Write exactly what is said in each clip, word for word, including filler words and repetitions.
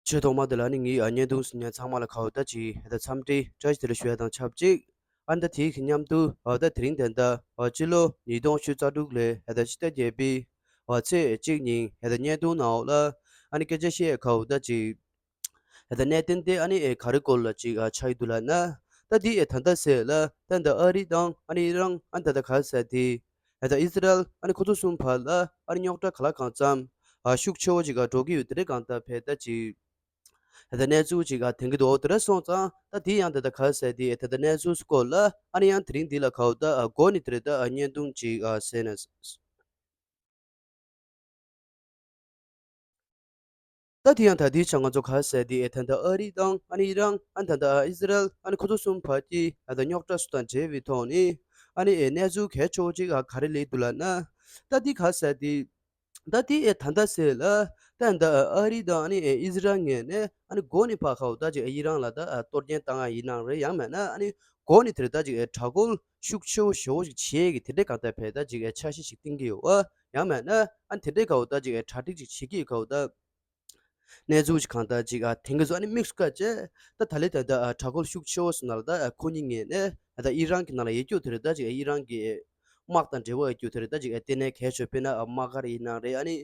ཆེས་ཐོག་མ་དེ་ལ་ནི་ངའི་ཨ་བརྙན་ཐུང་གཟིགས་མཁན་ཚང་མ་ལ་ཁ་བ་ད་ཅིག་ཨ་ད་འཚམས་འདྲི་བཀྲ་ཤིས་བདེ་ལེགས་ཞུ་ཡ་དང་ཆབས་ཅིག་ཨ་ད་དེའི་མཉམ་དུ་ཨ་ད་དེ་རིང་དེ་འདྲ་ཨ་སྤྱི་ལོ་ཉིས་སྟོང་ཉི་ཤུ་རྩ་དྲུག་ལོའི་ཨ་ད་ཕྱི་ཟླ་བརྒྱད་པའི་ཨ་ཚེས་གཅིག་ཉིན་ཨ་ད་བརྙན་ཐུང་ནང་འོག་ལ་ཨ་ནི་སྐད་ཆ་བཤད་ཡ་ཁ་བ་ད་ཅིག་ཨ་ད་གནད་དོན་དེ་ཨ་ནི་ཨེ་ག་རེ་སྐོར་ལ་ཅིག་ཨ་ཆགས་ཡི་འདུག་ལབ་ན། ད་དེ་ཨེ་ད་ལྟ་ཟེར་ལ་ད་ད་ཨ་རི་དང་ཨ་ནི་ཨི་རན་ཨ་ད་ད་ག་ཟེར་དེ་ཨ་ད་ཨི་སི་རལ་ཨ་ནི་ཁོ་ཚོ་གསུམ་བར་ལ་ཨ་ནི་རྙོག་དྲ་ག་ལ་གང་འཚམ་ཨ་ཤུགས་ཆེ་བོ་ཅིག་ཨ་འགྲོ་གི་ཡོད། དེ་འདྲའི་གང་ལྟར་བས་ད་ཅིག་ད་ད་གནས་ཚུལ་ཅིག་ཨ་ཐོན་གི་འདུག་དེ་འདྲ་སོང་ཙང་ད་དེ་ཡང་ད་ད་ག་ཟེར་དེ་ཨེ་ད་ད་གནས་ཚུལ་སྐོར་ལ་ཨ་ནི་ཡང་དེ་རིང་འདི་ལ་ཁ་བ་ད་ཨ་འགོ་ནས་དེ་རེད། ད་ཨ་བརྙན་ཐུང་ཅིག་ཨ་ཟེར་ན། ད་དེ་ཡང་ད་དེའི་ཆ་ང་ཚོ་ག་ཟེར་དེ་ཨེ་ད་ད་ཨ་རི་དང་ཨ་ནི་ཨི་རན་ཨ་ད་ད་ཨི་སི་རལ་ཨ་ནི་ཁོ་ཚོ་གསུམ་བར་གྱི་ཨ་ད་རྙོག་དྲ་སུ་དང་འབྲེལ་བའི་ཐོག་ནས་ཨ་ནི་ཨེ་གནས་ཚུལ་གལ་ཆེ་བོ་ཅིག་ཨ་ག་རེ་སླེབས་འདུག་ལབ་ན། ད་དེ་ག་ཟེར་དེ་ད་དེ་ཨེ་ད་ད་ཟེར་ལ་ད་ད་ཨ་རི་དང་ཨ་ནི་ཨེ་ཨི་སི་རལ་ངོས་ནས་ཨ་ནི་འགོ་ནས་ཕར་ཁ་བ་ད་ཅིག་ཨེ་ཨི་རན་ལ་ད་ཨ་གཏོར་སྐྱོན་བཏང་ཡ་ཡིན་ནའང་རེད། ཡང་མེད་ན་ཨ་ནི་འགོ་ནས་དེ་རེད་ད་ཅིག་ཨེ་དྲག་རྒོལ་ཤུགས་ཆེ་བོ་ཞེ་བོ་ཞིག་བྱེད་ཀྱི་དེ་འདྲའི་གང་ལྟར་བས་ད་ཅིག་ཨེ་འཆར་གཞི་ཞིག་བཏིང་གི་ཡོད་ཨ། ཡང་མེད་ན་ཨ་ནི་དེ་འདྲའི་ག་བ་ད་ཅིག་ཨེ་གྲ་སྒྲིག་ཅིག་བྱེད་ཀྱི་ཡོད་ག་བ་ད། གནས་ཚུལ་ཅིག་གང་ལྟར་ཅིག་ཨ་ཐེངས་གི་སུ་ཨ་ནི་དམིགས་སུ་བཀར་བྱས་ད་ད་ལེ་ད་ད་ཨ་དྲག་རྒོལ་ཤུགས་ཆེ་བོ་སུ་ན་ལ་ད་ཨ་ཁོ་གཉིས་ངོས་ནས་ཨ་ད་ཨི་རན་གྱི་ནང་ལ་ཡོད་རྒྱུ་དེ་རེད། ད་ཅིག་ཨེ་ཨི་རན་གྱི་དམག་དང་འབྲེལ་བ་ཡོད་རྒྱུ་དེ་རེད། ད་ཅིག་ཨེ་ལྟེ་གནས་གལ་ཆེ་བོ་དཔེར་ན་ཨ་དམག་སྒར་ཡིན་ནའང་རེད། ཨ་ནི་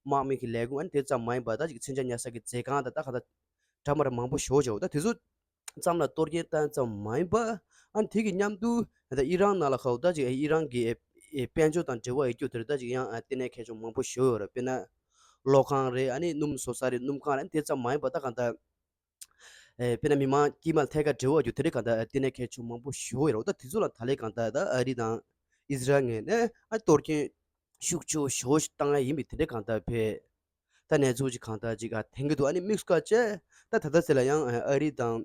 དམག་མི་གི་ལས་ཁུངས་ཨ་ནི་དེ་ཙམ་མ་ཡིན་པ་ད་ཅིག་མཚོན་ཆ་ཉར་ས་གི་མཛོད་ཁང་དང་ད་གང་ལྟར་འདྲ་མི་འདྲ་མང་པོ་ཞེ་པོ་ཅིག་ཡོད། ད་དེ་ཚོ་ཙམ་ལ་གཏོར་སྐྱོན་བཏང་ཙམ་མ་ཡིན་པ། ཨ་ནི་དེ་གི་མཉམ་དུ་ད་ཨི་རན་ནང་ལ་ཁ་བ་ད་ཅིག་ཨི་རན་གྱི་ཨེ་དཔལ་འབྱོར་དང་འབྲེལ་བ་ཡོད་རྒྱུ་དེ་རེད། ད་ཅིག་ཡང་ཨ་ལྟེ་གནས་གལ་ཆེན་མང་པོ་ཞེ་པོ་ཡོད་རེད། དཔེར་ན་གློག་ཁང་རེད། ཨ་ནི་སྣུམ་བཟོ་ས་རེད། སྣུམ་ཁང་རེད། ཨ་ནི་དེ་ཙམ་མ་ཡིན་པ་ད་གང་ལྟར་ཨེ་དཔེར་ན་མི་མང་དཀྱུས་མ་ལ་ཐད་ཀར་འབྲེལ་བ་ཡོད་རྒྱུ་དེ་རེད། གང་ལྟར་ཨ་ལྟེ་གནས་གལ་ཆེན་མང་པོ་ཞེ་པོ་ཡོད་རེད། ད་དེ་ཚོ་ལ་ད་ལེ་གང་ལྟར་ད་ཨ་རི་དང་ཨི་སི་རལ་ངོས་ནས་ཨ་གཏོར་སྐྱོན་ཤུགས་ཆེ་བོ་ཞེ་པོ་ཞིག་བཏང་ཡ་ཡིན་པའི་དེ་འདྲའི་གང་ལྟར་བས། ད་གནས་ཚུལ་ཅིག་གང་ལྟར་ཅིག་ཨ་ཐེངས་གི་འདུག་ཨ་ནི་དམིགས་སུ་བཀར་བྱས་ད་ད་ལྟ་ཟེར་ལ་ཡང་ཨ་རི་དང་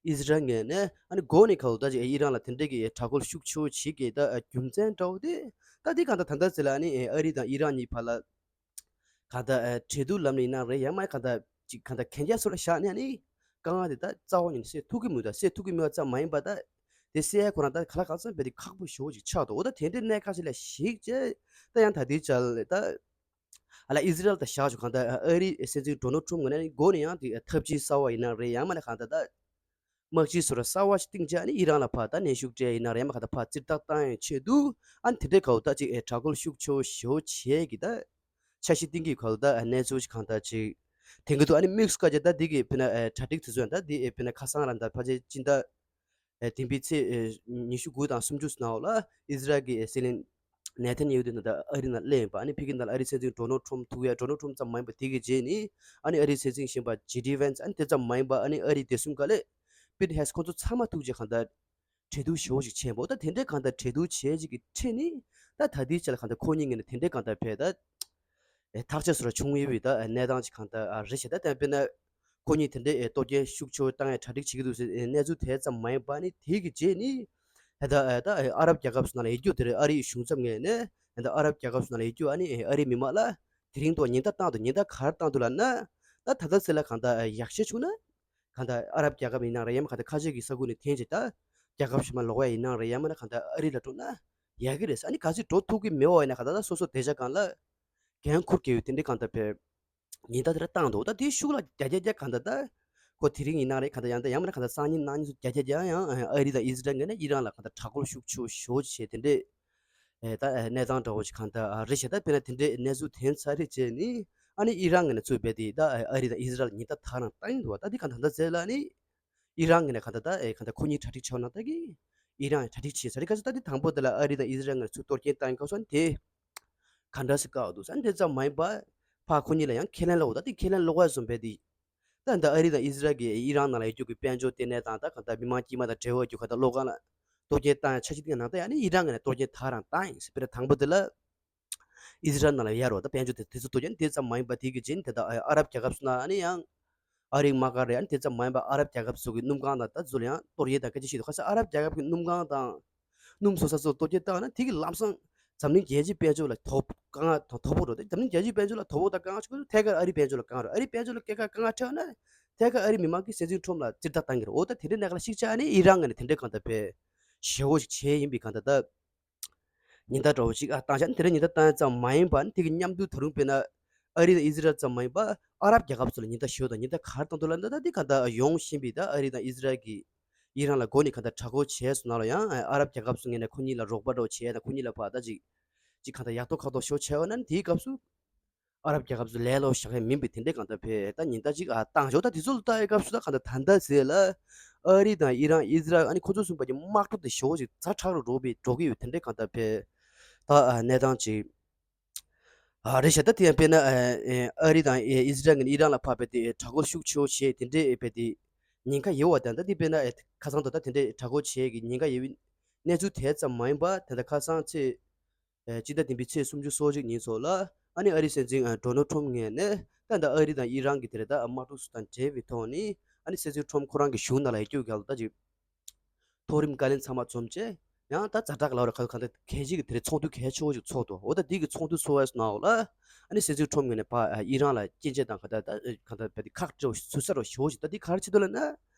ཨི་སི་རལ་ངོས་ནས་ཨ་ནི་འགོ་ནས་ཁ་བ་ད་ཅིག་ཨི་རན་ལ་དེ་འདྲའི་གི་དྲག་རྒོལ་ཤུགས་ཆེ་བོ་བྱེད་ཀྱི་ད་རྒྱུ་མཚན་འདྲ་བོ་དེ་ད་དེ་གང་ལྟར་ད་ལྟ་ཟེར་ལ་ཨ་ནི་ཨ་རི་དང་ཨི་རན་གཉིས་བར་ལ་གང་ལྟར་ཨ་འབྲེལ་གཏུག་ལམ་ནས་ཡིན་ན་རེད། ཡང་མ་གང་ལྟར་ཅིག་གང་ལྟར་གན་རྒྱ་སོ་ལ་བཞག་ནས་ཨ་ནི་དཀའ་ངལ་དེ་ད་རྩ་བ་ཉིད་ནས་སེལ་ཐུབ་ཀྱི་མི་འདུག་སེལ་ཐུབ་ཀྱི་མེད་པ་ཙམ་མ་ཡིན་པ་ད་དེ་སེལ་ཡ་ཁོ་རང་ད་ག་ལ་གང་འཚམ་བས་དེ་ཁག་པོ་ཞེ་པོ་ཅིག་ཆགས་འདུག་འོ་ད་དེ་འདྲའི་གནད་འགག་ཅིག་ལ་གཞིགས་བྱས་ད་ཡང་ད་ལྟའི་ཆར་ལ་ད། ཨ་ལ་ཨི་སི་རལ་དང་བཞག་ཆོག་གང་ལྟར་ཨ་རིའི་སྲིད་འཛིན་ཌོ་ནལ་ཊམ་ངོས་ནས་འགོ་ནས་ཡང་དེ་ཐབས་ཇུས་གསར་བ་ཡིན་ན་རེད། ཡང་མིན་ན་གང་ལྟར་ད་དམག་ཇུས་སོ་ར་གསར་བ་ཞིག་བཏིང་བྱས་ཨ་ནི་ཨི་རན་ལ་ཕར་ད་གནོན་ཤུགས་སྤྲད་ཡིན་ན་རེད། ཡང་མིན་གང་ལྟར་ཕར་ཙིར་ཐག་བཏང་ཡང་ཆེད་དུ་ཨ་ནི་དེ་འདྲའི་གའུ་ད་ཅིག་ཨེ་དྲག་རྒོལ་ཤུགས་ཆེ་བོ་ཞེ་བོ་བྱས་ཀྱི་ད་འཆར་གཞི་བཏིང་གི་གའུ་ད་གནས་ཚུལ་ཞིག་གང་ལྟར་ཅིག་དེང་གི་དུ་ཨ་ནི་དམིགས་སུ་བཀར་བྱས་ད་འདི་གི་ཕི་ན་ཨེ་གྲ་སྒྲིག་དེ་ཚོ་ཡང་ད་འདི་ཨེ་ཕི་ན་ཁ་སང་ར་ད་ཕལ་ཆེར་སྤྱི་ཟླ། ཨེ་བདུན་པའི་ཚེས་ཨེ་ཉི་ཤུ་དགུ་དང་སུམ་ཅུ་ནང་ལ་ཨི་སི་རལ་གྱི་ཨེ་སྲིད་བློན་ནེ་ཐན་ཡ་ཧུ་དེ་ནང་ད་ཨ་རི་ནང་སླེབས་ཡིན་པ། ཨ་ནི་ཕ་གི་ནང་ལ་ཨ་རིའི་སྲིད་འཛིན་ཌོ་ནལ་ཊམ་ཐུག་ཡ། ཌོ་ནལ་ཊམ་ཙམ་མ་ཡིན་པ་དེ་གི་རྗེས་ནི་ཨ་ནི་ཨ་རིའི་སྲིད་འཛིན་གཞོན་པ་ཇེ་ཌི་ཝན་སི། ཨ་ནི་དེ་ཙམ་མ་ཡིན་པ་ཨ་ནི་ཨ་རིའི་བདེ་སྲུང་བཀའ་བློན་པིཊ་ཧེག་སི་ཁོང་ཚོ་ཚང་མ་ཐུག་རྗེས་གང་ལྟར་གྲོས་བསྡུར་ཞེ་པོ་ཞིག་བྱས་པ། ད་དེ་འདྲའི་གང་ལྟར་གྲོས་བསྡུར་བྱས་ཅིག་གི་ཁྲིད་ནི་ད་ད་ལྟའི་ཆ་ལ་གང་ལྟར་ཁོ་གཉིས་ངོས་ནས་དེ་འདྲའི་གང་ལྟར་བས་ད། ཨེ་ཐག་ཆོད་སོར་བྱུང་ཡོད་པའི་ད་ཨེ་གནས་སྟངས་ཅིག་གང་ལྟར་ཨ་རེད་ཤག་ད་ལྟ་དཔེར་ན་ཁོ་གཉིས་དེ་འདྲའི་ཨེ་གཏོར་སྐྱོན་ཤུགས་ཆེ་བོ་བཏང་ཡ་གྲ་སྒྲིག་བྱེད་ཀྱི་འདུག་ཟེར་ཨེ་གནས་ཚུལ་དེ་ཙམ་མ་ཡིན་པ་ནི་དེ་གི་རྗེས་ནི་ད་ལྟ་ཨེ་ད་ཨེ་ཨ་རབ་རྒྱལ་ཁབ་སོགས་ནང་ལ་ཡོད་རྒྱུ་དེ་རེད། ཨ་རིའི་གཞུང་ཚབ་ངོས་ནས་ད་ལྟ་ཨ་རབ་རྒྱལ་ཁབ་སོགས་ནང་ལ་ཡོད་རྒྱུ་ཨ་ནི་ཨེ་ཨ་རིའི་མི་མང་ལ་དེ་རིང་ཐོག་ཉེན་བརྡ་བཏང་འདུག་ཉེན་བརྡ་ག་རེ་བཏང་འདུག་ལབ་ན་ད་ད་ལྟ་ཟེར་ལ་གང་ལྟར་ཨེ་ཡག་ཤོས་བྱུང་ན། གང་ལྟར་ཨ་རབ་རྒྱལ་ཁབ་ཡིན་ན་རེད། ཡང་མིན་གང་ལྟར་ཁ་ཆེ་གི་ས་ཁུལ་ནས་འཐེན་བྱས་ད་རྒྱལ་ཁབ་གཞན་མ་ལོག་ཡ་ཡིན་ན་རེད། ཡང་མིན་ན་གང་ལྟར་ཨ་རི་ལ་འགྲོ་ན་ཡག་གི་རེད་ཟེར། ཨ་ནི་གལ་སྲིད་འགྲོ་ཐུབ་ཀྱི་མེད་པ་ཡིན་ན་གང་ལྟར་ད་སོ་སོ་དེ་ཆ་གང་ལ་འགན་འཁུར་དགོས་ཡོད། དེ་འདྲའི་གང་ལྟར་བས་ཉེན་བརྡ་དེ་འདྲ་བཏང་འདུག་ད་དེའི་ཤུགས་ལ་རྒྱ་རྒྱ་རྒྱ་གང་ལྟར་ད་ཁོ་དེ་རིང་ཡིན་ན་རེད། གང་ལྟར་ཡང་ད་ཡང་མིན་ན་གང་ལྟར་སང་ཉིན་གནངས་ཉིན་སུ་རྒྱ་རྒྱ་རྒྱ་ཡང་ཨ་རི་དང་ཨི་སི་རལ་ངོས་ནས་ཨི་རན་ལ་གང་ལྟར་དྲག་རྒོལ་ཤུགས་ཆེ་བོ་ཞེ་པོ་ཅིག་བྱས་དེ་འདྲའི། ཨེ་ད་ཨེ་གནས་སྟངས་འདྲ་བོ་ཞིག་གང་ལྟར་ཨ་རེད་ཤག་ད་དཔེར་ན་དེ་འདྲའི་གནས་ཚུལ་ཐོན་ཚར་རེད་བྱས་ནི་ཨ་ནི་ཨི་རན་ངོས་ནས་ཚུར་རྦད་དེ་ད་ཨེ་ཨ་རི་དང་ཨི་སི་རལ་ཉེན་བརྡ་ཐག་རང་བཏང་ཡིན་འདུག་ད་འདི་གང་ལྟར་ད་ཟེར་ལ་ནི་ཨི་རན་ངོས་ནས་གང་ལྟར་ད་ཨེ་གང་ལྟར་ཁོ་གཉིས་གྲ་སྒྲིག་བྱས་ན་ད་གི་ཨི་རན་གྲ་སྒྲིག་བྱས་ཚར་རེད། ག་ཚོད་ད་འདི་དང་པོ་དེ་ལ་ཨ་རི་དང་ཨི་སི་རལ་ངོས་ནས་ཚུར་གཏོར་སྐྱོན་བཏང་ཡིན་སྐབས་སུ་ཨ་ནི་དེ་ག་འདྲ་སེ་བཀག་འདུག་ཨ་ནི་དེ་ཙམ་མ་ཡིན་པ་ཕར་ཁོ་གཉིས་ལ་ཡང་ཁས་ལེན་ལོག་ད་འདི་ཁས་ལེན་ལོག་ཡ་བཟོ་འབད་དེ། ད་ད་ཨ་རི་དང་ཨི་སི་རལ་གྱིས་ཨི་རན་ནང་ལ་ཡོད་རྒྱུ་གི་དཔལ་འབྱོར་ལྟེ་གནས་དང་ད་གང་ལྟར་མི་མང་དཀྱུས་མ་དང་འབྲེལ་བ་ཡོད་རྒྱུ་གང་ལྟར་གློག་ཁང་ལ་གཏོར་སྐྱོན་བཏང་ཡ་འཆར་གཞི་བཏིང་ནང་ད་ཡང་ནི་ཨི་རན་ངོས་ནས་གཏོར་སྐྱོན་ད་རང་བཏང་ཡིན་ཟེར། དཔེར་ན་དང་པོ་དེ་ལ་ཨི་སི་རལ་ནང་ལ་ཡ་རོ་ད་དཔལ་འབྱོར་དེ་དེ་ཚོ་གཏོར་སྐྱོན་དེ་ཙམ་མ་ཡིན་པ་དེ་གི་རྗེས་ནི་དེ་ད་ཨ་རབ་རྒྱལ་ཁབ་སོགས་ནང་ཨ་ནི་ཡང་ཨ་རིའི་དམག་སྒར་རེད། ཨ་ནི་དེ་ཙམ་མ་ཡིན་པ་ཨ་རབ་རྒྱལ་ཁབ་སོགས་ཀྱི་སྣུམ་ཁང་དང་ད་ཚོ་ལ་ཡང་གཏོར་སྐྱོན་དང་སྐད་ཆ་བཤད་འདུག་ཁ་སང་ཨ་རབ་རྒྱལ་ཁབ་ཀྱི་སྣུམ་ཁང་དང་། སྣུམ་བཟོ་ས་ཚོ་གཏོར་སྐྱོན་བཏང་ན་དེ་གི་ལམ་སང་འཛམ་གླིང་རྒྱལ་སྤྱིའི་དཔལ་འབྱོར་ལ་དོ་དཀའ་ངལ་དང་དོ་ཕོག་འགྲོ། དེ་འཛམ་གླིང་རྒྱལ་སྤྱིའི་དཔལ་འབྱོར་ལ་དོ་ཕོག་དང་དཀའ་ངལ་ཆེ་ཁུལ་ཐད་ཀར་ཨ་རིའི་དཔལ་འབྱོར་ལ་དཀའ་ངལ་རེད། ཨ་རིའི་དཔལ་འབྱོར་ལ་སྐྱེད་ཀ་དཀའ་ངལ་འཕྲད་ན་ཐད་ཀར་ཨ་རིའི་མི་མང་གིས་སྲིད་འཛིན་ཁྲོམ་ལ་ཙིར་ཐག་བཏང་གི་རེད། འོ་ད་དེ་འདྲའི་གནད་འགག་ལ་གཞིགས་བྱས་ཨ་ནི་ཨི་རན་ངོས་ནས་དེ་འདྲའི་གང་ལྟར་བས་ཞེ་བོ་ཞིག་བྱས་ཡིན་པའི་གང་ལྟར་ད་ཉེན་བརྡ་འདྲ་བོ་ཞིག་ཨ་བཏང་བྱས་ཨ་ནི་དེ་འདྲའི་ཉེན་བརྡ་བཏང་ཡ་ཙམ་མ་ཡིན་པ་ཨ་ནི་དེ་གི་མཉམ་དུ་ད་རུང་དཔེར་ན་ཨ་རི་དང་ཨི་ཟི་རལ་ཙམ་མ་ཡིན་པ་ ཨ་རབ་རྒྱལ་ཁབ་ཚོ་ལ་ཉེན་བརྡ་ཞུ་དང་ཉེན་བརྡ་ག་རེ་བཏང་འདུག་ལབ་ན། ད་འདི་ག་ད་ཡོང་བཞིན་པའི་ད་ཨ་རི་དང་ཨི་ཟི་རལ་གྱིས་ཨི་རན་ལ་མགོ་ནས་ག་ད་དྲག་རྒོལ་བྱས་སོང་ན་ལ་ཡང་ཨ་རབ་རྒྱལ་ཁབ་ཚོ་ངོས་ནས་ཁོ་གཉིས་ལ་རོགས་པ་འདྲ་བོ་བྱས་དང་ཁོ་གཉིས་ལ་ཕར་ད་ཅིག་ཅིག་ག་ད་ཡག་ཐོག་ཁག་ཐོག་ཤོག་བྱས་པ་ན་དེའི་སྐབས་སུ། ཨ་རབ་རྒྱལ་ཁབ་ཚོ་ལས་སླ་བོ་བཞག་ཡ་མིན་པའི་དེ་འདྲའི་གང་ལྟར་བས་ད་ཉེན་བརྡ་ཅིག་ཨ་བཏང་ཞོག་ད་དེ་ཚོ་ལ་ལྟ་ཡའི་སྐབས་སུ་ད་གང་ལྟར་ད་ལྟ་ཟེར་ལ་ཨ་རི་དང་ཨི་རན་ཨི་ཟི་རལ་ཨ་ནི་ཁོ་ཚོ་གསུམ་པ་གྱི་དམག་འཁྲུག་དེ་ཞེ་པོ་ཅིག་ཛ་དྲག་རུ་འགྲོ་བའི་འགྲོ་གི་ཡོད་དེ་འདྲའི་གང་ལྟར་བས་ད་ཨ་གནས་སྟངས་ཅིག་ཨ་རེད་ཤག་ད་དེ་ཡང་དཔེར་ན་ཨ་ཨ་རི་དང་ཨི་ཟི་རལ་ངོས་ནས་ཨི་རན་ལ་ཕར་བས་ཏེ་དྲག་རྒོལ་ཤུགས་ཆེ་བོ་བྱས་དེ་འདྲའི་བས་ཏེ་ཉེན་ཁ་ཡོད་པ་དང་ད་དེ་དཔེར་ན་ཨ་ཁ་སང་དུ་ད་དེ་འདྲའི་དྲག་རྒོལ་བྱས་ཀྱི་ཉེན་ཁ་ཡོད་པའི་གནས་ཚུལ་དེ་ཙམ་མ་ཡིན་པ་དེ་འདྲ་ཁ་སང་ཚེས། ཨེ་སྤྱི་ཟླ་བདུན་པའི་ཚེས་སུམ་ཅུ་སོ་གཅིག་ཉིན་ཚོ་ལ་ཨ་ནི་ཨ་རིའི་སྲིད་འཛིན་ཨ་ཌོ་ནལ་ཊམ་ངོས་ནས་ད་ལྟ་ཨ་རི་དང་ཨི་རན་གྱི་དེ་རེད་ད་དམག་འཁྲུག་སུ་དང་འབྲེལ་བའི་ཐོག་ནས་ཨ་ནི་སྲིད་འཛིན་ཊམ་ཁོ་རང་གི་གཞུང་ནང་ལ་ཡོད་རྒྱུ་གལ་ད་ཅིག་མཐོ་རིམ་བཀའ་བློན་ཚང་མ་འཛོམས་བྱས་ཡང་ད་ཛ་དྲག་ལ་ར་ག་ག་ད་གལ་ཆེ་གི་དེ་རེད་ཚོགས་འདུ་གལ་ཆེ་བོ་ཞིག་ཚོགས་འདུག་འོ་ད་འདི་གི་ཚོགས་འདུ་ཚོགས་པའི་ནང་ལ་ཨ་ནི་སྲིད་འཛིན་ཊམ་ངོས་ནས་ཕ་ཨི་རན་ལ་སྐྱོན་བརྗོད་དང་ག་ད་ད་ག་ད་བས་ཏེ་ཁག་དཀྲི་བ་ཚུད་ས་རོ་ཞེ་བོ་ཞིག་ད་འདི་ག་རེ་བྱེད་འདུག་ལབ་ན་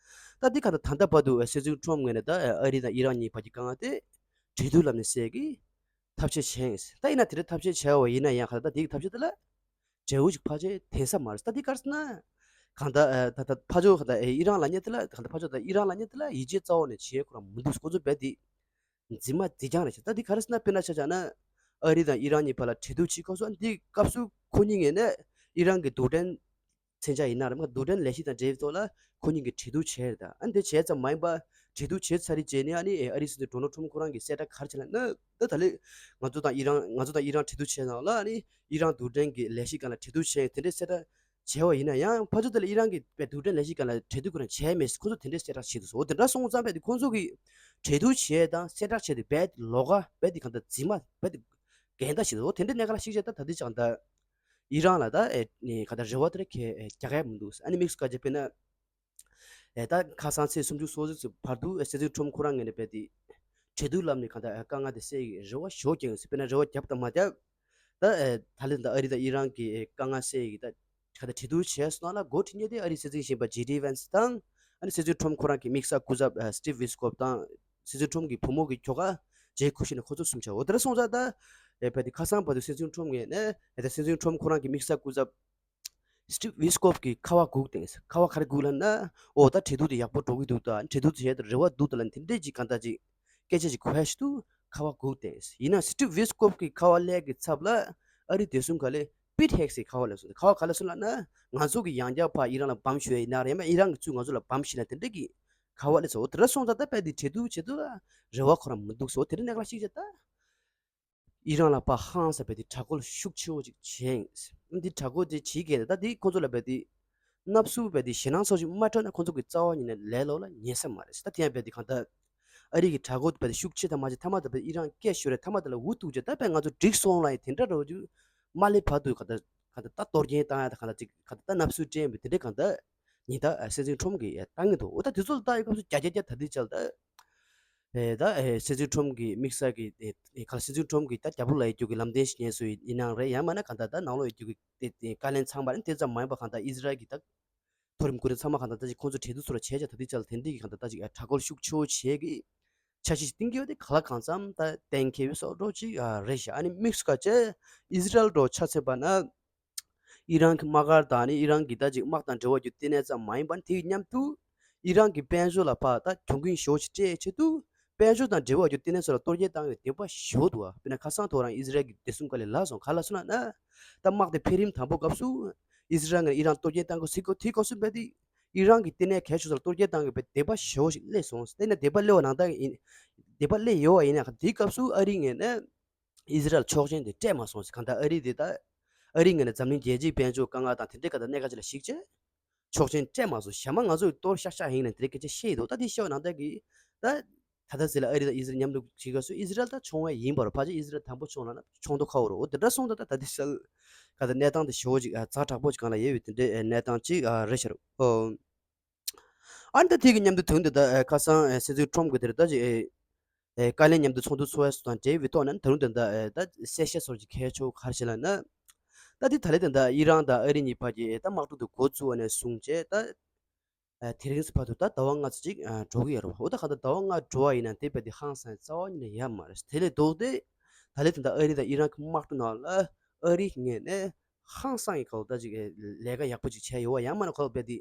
ད་འདི་ག་ད་ད་ལྟ་བར་དུ་སྲིད་འཛིན་ཊམ་ངོས་ནས་ད་ཨ་རི་དང་ཨི་རན་གཉིས་བར་གྱི་དཀའ་ངལ་དེ། གྲོས་བསྡུར་ལམ་ནས་སེལ་གྱི་ཐབས་ཤེས་བྱས་ཡིན། ད་ཡིན་ན་དེ་འདྲའི་ཐབས་ཤེས་བྱས་པ་ཡིན་ན་ཡང་ག་ད་དེ་གི་ཐབས་ཤེས་དེ་ལ་འབྲས་བུ་ཞིག་ཕལ་ཆེར་ཐོན་ས་མ་རེད། ད་དེ་ག་རེ་ཟེར་ན། གང་ལྟར་ད་ད་ཕར་ཕྱོགས་ག་ད་ཨི་རན་ལ་ཉེ་དེ་ལ་གང་ལྟར་ཕར་ཕྱོགས་ད་ཨི་རན་ལ་ཉེ་དེ་ལ་ཡིད་ཆེས་རྩ་བ་ནས་བྱེད་ཁོ་རང་མི་འདུག་ཁོ་ཚོ་རྦད་དེ་འཛིན་མ་འཛིན་རྐྱང་རེད་ཤག་ད་དེ་ག་རེ་ཟེར་ན་དཔེར་ན་ཆ་བཞག་ན་ཨ་རི་དང་ཨི་རན་གཉིས་བར་ལ་གྲོས་བསྡུར་བྱེད་སྐབས་སུ་འདི་སྐབས་སུ་ཁོ་གཉིས་ངོས་ནས་ཨི་རན་གྱི་རྡུལ་ཕྲན། མཚོན་ཆ་ཡིན་ན་རེད་མ་རྡུལ་ཕྲན་ལས་གཞི་དང་འབྲེལ་བའི་ཐོག་ལ་ཁོ་གཉིས་ཀྱིས་གྲོས་བསྡུར་བྱས་རེད་ད། ཨ་འདི་བྱས་ཙམ་མ་ཡིན་པ་གྲོས་བསྡུར་བྱས་ཚར་རེད་བྱས་ནས་ཨ་ནི་ཨ་རིའི་སྲིད་འཛིན་ཌོ་ནལ་ཊམ་ཁོ་རང་གིས་གསལ་བསྒྲགས་ག་རེ་བྱས་ལབ་ན་ད་ད་ལོ་ང་ཚོ་དང་ཨི་རན་ང་ཚོ་དང་ཨི་རན་གྲོས་བསྡུར་བྱས་ནང་ལ་ཨ་ནི་ཨི་རན་རྡུལ་ཕྲན་གྱི་ལས་གཞི་སྒང་ལ་གྲོས་བསྡུར་བྱས་དེ་འདྲའི་གསལ་བསྒྲགས་བྱས་པ་ཡིན་ན་ཡང་ཕར་ཚུར་དེ་ལ་ཨི་རན་གྱིས་པའི་རྡུལ་ཕྲན་ལས་གཞི་སྒང་ལ་གྲོས་བསྡུར་ཁོ་རང་བྱས་མེད་ཁོ་ཚོ་དེ་འདྲའི་གསལ་བསྒྲགས་བྱས་འདུག་ཟེར། འོ་དེ་འདྲ་སོང་ཙང་རྦད་དེ་ཁོ་ཚོ་གིས་གྲོས་བསྡུར་བྱས་དང་གསལ་བསྒྲགས་བྱས་ཏེ་རྦད་དེ་ལོགས་ཀ་རྦད་དེ་གང་ལྟར་འཛིན་མ་རྦད་དེ་འགལ་ཟླ་བྱས་འདུག་འོ་དེ་འདྲའི་གནད་འགག་ལ་གཞིགས་བྱས་ད་ད་ལྟའི་ཆ་ད། ཨི་རན་ལ་ད་ཨེ་ཨེ་ག་ད་རེ་བ་དེ་རེ་ཁེ་ཨེ་རྒྱག་ཡ་མི་འདུག་ཨ་ནི་དམིགས་སུ་བཀར་ཅིག་དཔེར་ན། ཨེ་ད་ཁ་སང་ཚེས་སུམ་ཅུ་སོ་གཅིག་ཚེས་བར་དུ་ཨེ་སྲིད་འཛིན་ཁྲོམ་ཁོ་རང་ངོས་ནས་རྦད་དེ་གྲོས་བསྡུར་ལམ་ནས་ག་ད་ཨེ་དཀའ་ངལ་དེ་སེལ་གྱི་རེ་བ་ཞོ་རྒྱག་ཡོད་ཟེར། དཔེར་ན་རེ་བ་བརྒྱབ་དང་མ་བརྒྱབ། ད་ཨེ་ད་ལན་ད་ཨ་རི་དང་ཨི་རན་གྱི་ཨེ་དཀའ་ངལ་སེལ་གྱི་ད་ག་ད་གྲོས་བསྡུར་བྱས་སོང་ན་ལ་འགོ་ཁྲིད་མཁན་དེ་ཨ་རིའི་སྲིད་འཛིན་གཞོན་པ་ཇེ་ཌི་ཝན་སི་དང་ཨ་ནི་སྲིད་འཛིན་ཁྲོམ་ཁོ་རང་གི་དམིགས་བསལ་སྐུ་ཚབ་ཨེ་སི་ཊིབ་ཝི་སི་ཀོབ་དང་སྲིད་འཛིན་ཁྲོམ་གྱི་བུ་མོ་གི་ཁྱོ་ག་ཇེ་ཁུ་ཤི་ན་ཁོ་ཚོ་གསུམ་ཆ་འོ་དེ་འདྲ་སོང་ཙང་ད་ཨེ་རྦད་དེ་ཁ་སང་བར་དུ་སྲིད་འཛིན་ཁྲོམ་ངོས་ནས་ཨེ་ད་སྲིད་འཛིན་ཁྲོམ་ཁོ་རང་གི་དམིགས་བསལ་སྐུ་ཚབ། སི་ཊིབ་ཝི་སི་ཀོབ་ཀྱིས་ཁ་བ་སྒུག་བསྡད། ཁ་བ་ག་རེ་སྒུག་ལབ་ན། འོ་ད་གྲོས་བསྡུར་དེ་ཡག་པོ་འགྲོ་གི་འདུག་ད་གྲོས་བསྡུར་དེ་བྱས་ཏེ་རེ་བ་འདུག་ད་ལབ་དེ་འདྲས་ཅིག་གང་ལྟར་ཅིག་སྐད་ཆ་ཅིག་གོ་ཡ་ཞིག་འདུག་ཁ་བ་སྒུག་བསྡད། ཡིན་ན་སི་ཊིབ་ཝི་སི་ཀོབ་ཀྱི་ཁ་བ་ལས་ཀྱི་ཚབ་ལ་ཨ་རི་བདེ་སྲུང་ཁ་ལས་པིཊ་ཧེག་སི་ཁ་བ་ལ་སོང་། ཁ་བ་ག་ལ་སོང་ལབ་ན་ང་ཚོ་གི་ཡང་བསྐྱར་ཕར་ཨི་རན་ལ་འབམ་ཞུ་ཡ་ཡིན་ན་རེད་མ་ཨི་རན་གྱིས་ཚུར་ང་ཚོ་ལ་འབམ་ཞིག་ལ་དེ་འདྲས་ཀྱི་ཁ་བ་ལས་སོང་། འོ་དེ་འདྲ་སོང་ཙང་ད་རྦད་དེ་གྲོས་བསྡུར་བྱེད་དུས་ལ་རེ་བ་ཁོ་རང་མི་འདུག་ཟེར། འོ་དེ་འདྲ་གནད་འགག་ལ་གཞིགས་བྱས་ད། ཨི་རན་ལ་ཕར་ཧང་སངས་པའི་དེ་དྲག་རྒོལ་ཤུགས་ཆེ་བོ་ཅིག་བྱས་ཡིན། འདི་དྲག་རྒོལ་དེ་བྱེད་མཁན་དེ་ད་དེ་ཁོང་ཚོ་ལ་རྦད་དེ་མནའ་ཟུར་རྦད་དེ་ཞེད་སྣང་ཚོར་ཞིག་མ་སྤྲད་ན་ཁོང་ཚོ་གི་རྩ་བ་ཉིད་ནས་ལས་སླ་པོ་ལ་ཉན་ས་མ་རེད། ད་དེ་ཡང་རྦད་དེ་གང་ལྟར་ཨ་རི་གི་དྲག་རྒོལ་རྦད་དེ་ཤུགས་ཆེ་དང་མ་ཆེ་མཐའ་མ་ད་རྦད་ཨི་རན་སྐད་ཤོར་རེད། མཐའ་མ་ད་ལ་འུ་ཐུག་བྱས་ད་རྦད་ང་ཚོ་འགྲིག་སོང་ལབ་ཡིན་དེ་འདྲ་འདྲ་བོ་ཅིག་མ་སླེབས་བར་དུ་གང་ལྟར་གང་ལྟར་ད་གཏོར་སྐྱོན་བཏང་ཡ་ད་གང་ལྟར་ཅིག་གང་ལྟར་ད་མནའ་ཟུར་སྤྲད་ཡིན་པའི་དེ་འདྲའི་གང་ལྟར་ཉིན་ལྟར་སྲིད་འཛིན་ཁྲོམ་གྱིས་བཏང་གི་འདུག་འོ་ད་དེ་ཚོ་ལ་ལྟ་ཡི་སྐབས་སུ་བརྒྱ་ཆ་བརྒྱ་ད་དེ་ཆ་ལ་ད། ཨེ་ད་ཨེ་སྲིད་འཛིན་ཁྲོམ་གྱི་དམིགས་བསལ་གྱི་ཨེ་ཨེ་ག་སྲིད་འཛིན་ཁྲོམ་གྱི་ད་རྒྱབ་ལོགས་ལ་ཡོད་རྒྱུ་གི་ལམ་སྟོན་ཞིག་ཉན་སྲོལ་ཡིན་ནའང་རེད། ཡང་མིན་ན་གང་ལྟར་ད་ནང་ལོགས་ཡོད་རྒྱུ་གི་ཨེ་ཨེ་བཀའ་བློན་ཚང་མ་རེད། དེ་ཙམ་མ་ཡིན་པ་གང་ལྟར་ཨི་ཟི་རལ་གྱི་ད་མཐོ་རིམ་འགོ་ཁྲིད་ཚང་མ་གང་ལྟར་ད་ཅིག་ཁོང་ཚོ་གྲོས་བསྡུར་ཚོ་ལ་བྱས་བྱས་ད་ལྟའི་ཆ་ལ་དེ་འདྲའི་གི་གང་ལྟར་ད་ཅིག་ཨེ་དྲག་རྒོལ་ཤུགས་ཆེ་བོ་བྱེད་ཀྱི་འཆར་གཞི་ཞིག་བཏིང་གི་ཡོད་དེ་ག་ལ་གང་འཚམ་ད་གཏན་འཁེལ་བའི་བཟོ་འདྲ་ཅིག་རེད་ཤག་ཨ་ནི་དམིགས་སུ་བཀར་བྱས་ཨི་ཟི་རལ་འདྲ་བོ་ཆ་མཚོན་པ་ན། ཨི་རན་གྱི་དམག་སྒར་དང་ནི་ཨི་རན་གྱི་ད་ཅིག་དམག་དང་འབྲེལ་བ་རྒྱུ་ལྟེ་གནས་ཙམ་མ་ཡིན་པར་དེའི་མཉམ་དུ་ཨི་རན་གྱི་དཔལ་འབྱོར་ལ་ཕར་ད་གྱོང་གུན་ཞེ་པོ་ཞིག་སྤྲད་ཆེད་དུ་དཔལ་འབྱོར་དང་འབྲེལ་བ་རྒྱུ་ལྟེ་གནས་ཚོ་ལ་གཏོར་སྐྱོན་བཏང་བའི་འདོད་པ་ཞེ་པོ་འདུག་ཨ། དཔེར་ན་ཁ་སང་ཐོག་རང་ཨི་ཟི་རལ་གྱི་བདེ་སྲུང་བཀའ་བློན་ལབ་སོང་། ག་ལབ་སོང་ལབ་ན། ད་དམག་དེ་འཕེལ་རིམ་དང་པོ་སྐབས་སུ་ཨི་ཟི་རལ་ངོས་ནས་ཨི་རན་གཏོར་སྐྱོན་བཏང་དགོས་ཟེར་གོ། དེའི་སྐབས་སུ་རྦད་དེ་ཨི་རན་གྱི་ལྟེ་གནས་གལ་ཆེ་ཚོ་ལ་གཏོར་སྐྱོན་བཏང་དགོས་པའི་འདོད་པ་ཞེ་པོ་ཞིག་སླེབས་སོང་། དེ་ནས་འདོད་པ་སླེབས་པ་ནང་ལྟར་ཡིན། འདོད་པ་སླེབས་ཡོད་པ་ཡིན་ན་དེའི་སྐབས་སུ་ཨ་རི་ངོས་ནས། ཨི་ཟི་རལ་ཆོག་མཆན་དེ་སྤྲད་མ་སོང་ཟེར། གང་ལྟར་ཨ་རི་དེ་ད་ཨ་རི་ངོས་ནས་འཛམ་གླིང་རྒྱལ་སྤྱིའི་དཔལ་འབྱོར་དཀའ་ངལ་དང་དེ་འདྲའི་ག་ད་གནད་འགག་ཅིག་ལ་གཞིགས་བྱས་ཆོག་མཆན་སྤྲད་མ་སོང་། གཞན་མ་ང་ཚོས་གཏོར་ཤག་ཤག་ཡིན་ནས་དེ་འདྲའི་སྐད་ཆ་བཤད་ཡོད་འདུག་ད་དེ་བཤད་པ་ནང་ལྟར་གྱི་ད་ད་ལྟ་ཟེར་ལ་ཨ་རི་དང་ཨི་ཟི་རལ་མཉམ་དུ་བྱེད་སྐབས་སུ་ཨི་ཟི་རལ་ད་ཆུང་བ་ཡིན་པར་ཕལ་ཆེར་ཨི་ཟི་རལ་དང་པོ་ཆུང་ལ་ན་ཆུང་དུ་ཁ་བོ་རོ་འོ་དེ་འདྲ་སོང་ད་ད་ད་དེ་སལ་ག་ད་གནས་སྟངས་དེ་ཞེ་པོ་ཅིག་ཛ་དྲག་པོ་ཅིག་གང་ལ་ཡོད་པའི་དེ་འདྲའི་གནས་སྟངས་ཅིག་རེད་ཤག་རོ། ཨོ། ཨ་ནི་ད་དེ་གི་མཉམ་དུ་དོན་དེ་ད་ཨེ་ཁ་སང་ཨེ་སྲིད་འཛིན་ཁྲོམ་གི་དེར་ད་ཅིག་ཨེ་ཨེ་བཀའ་བློན་མཉམ་དུ་ཚོགས་འདུ་ཚོགས་ཡ་སོགས་དང་འབྲེལ་བའི་ཐོག་ནས་ད་རུང་དེ་ད་ཨེ་ད་གསལ་བཤད་སོགས་ཀྱི་ཁྱད་ཆོས་ག་རེ་ཞིག་ལབ་ན། ད་དེ་ད་ལས་དེ་ད་ཨི་རན་དང་ཨ་རི་གཉིས་བར་གྱི་ཨེ་ད་དམག་འཁྲུག་དེ་འགོ་བཙུགས་པ་ནས་བཟུང་བྱས་ད་ཨེ་དེ་རིང་བར་དུ་ད་ཟླ་བ་ལྔ་ཙམ་ཅིག་ཨེ་འགྲོ་གི་ཡོད་རེད་བ། འོ་ད་ག་ད་ཟླ་བ་ལྔ་འགྲོ་བ་ཡིན་ན་དེ་བས་དེ་ཧང་སང་རྩ་བ་ཉིད་ནས་ཡོད་མ་རེད། དེ་ལས་ལྡོག་སྟེ་ད་ལས་དེ་ད་ཨ་རི་དང་ཨི་རན་གྱི་དམག་འཁྲུག་ནང་ལ་ཨ་རི་ངོས་ནས། ཧང་སང་གི་ཁ་ལོ་ད་ཅིག་ལས་ཀ་ཡག་པོ་ཅིག་བྱས་ཡོད་བ། ཡང་མིན་ན་ཁ་ལོ་རྦད་དེ་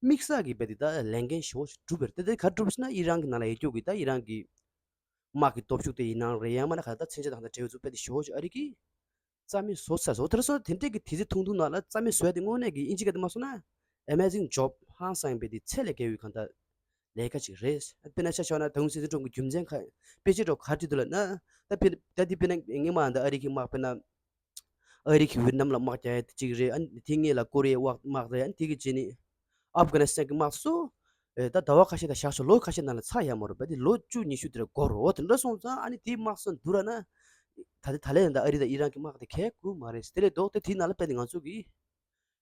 དམིགས་བསལ་གྱི་རྦད་དེ་ད་ལས་འགན་ཞེ་པོ་ཞིག་བསྒྲུབས་པ་རེད། དེ་དེ་ག་བསྒྲུབས་ཟེར་ན་ཨི་རན་གྱི་ནང་ལ་ཡོད་རྒྱུ་གི་ད་ཨི་རན་གྱི་དམག་གི་སྟོབས་ཤུགས་དེ་ཡིན་ནའང་རེད། ཡང་མིན་ན་ག་ད་མཚོན་ཆ་དང་ད་འབྲེལ་བ་ཚུགས་པ་དེ་ཞེ་པོ་ཞིག་ཨ་རི་གིས་རྩ་མེད་བཟོ་ཚར་སོང་། དེར་སོང་དེ་འདྲས་ཀྱི་དུས་ཚོད་ཐུང་ཐུང་ནང་ལ་རྩ་མེད་བཟོ་ཡ་དེ་དངོས་གནས་ཀྱི་ཨིན་ཇི་སྐད་དུ་མ་སོང་ན་amazing job ཧང་སང་པའི་དེ་ཚད་ལས་བརྒལ་བའི་གང་ལྟར་ལས་ཀ་ཅིག་རེད། དཔེར་ན་ཆ་བཞག་ན་ད་དུང་སྲིད་འཛིན་ཁྲོམ་གྱི་རྒྱུ་མཚན་ཁ་དཔེ་ཆ་འདྲ་ག་རེ་བྲིས་འདུག་ལབ་ན། ད་དཔེར་ད་དེ་དཔེར་ན་སྔོན་མ་ད་ཨ་རི་གི་དམག་དཔེར་ན། ཨ་རི་གིས་ཝི་ཡེད་ནམ་ལ་དམག་རྒྱག་ཡ་དེ་གཅིག་རེད། ཨ་ནི་དེ་སྔོན་ལ་ཀོ་རི་ཡའི་དམག་དམག་རེད། ཨ་ནི་དེ་གི་རྗེས་ནི་ཨབ་གྷ་ནི་སི་ཐན་གྱི་དམག་སོགས། ཨེ་ད་ཟླ་བ་ཁ་ཤས་དང་བཞག་ཆོག་ལོ་ཁ་ཤས་ནང་ལ་ཚར་ཡ་མ་རེད་པ། དེ་ལོ་བཅུ་ཉི་ཤུ་དེ་འདྲ་འགོར་རོ། དེ་འདྲ་སོང་ཙང་ཨ་ནི་དེའི་དམག་སོགས་བསྡུར་ན། ད་དེ་ད་ལས་ཡང་ད་ཨ་རི་དང་ཨི་རན་གྱི་དམག་དེ་གལ་དགོས་མ་རེད། དེ་ལས་ལྡོག་སྟེ་དེའི་ནང་ལ་དཔེ་དེ་ང་ཚོ་གིས་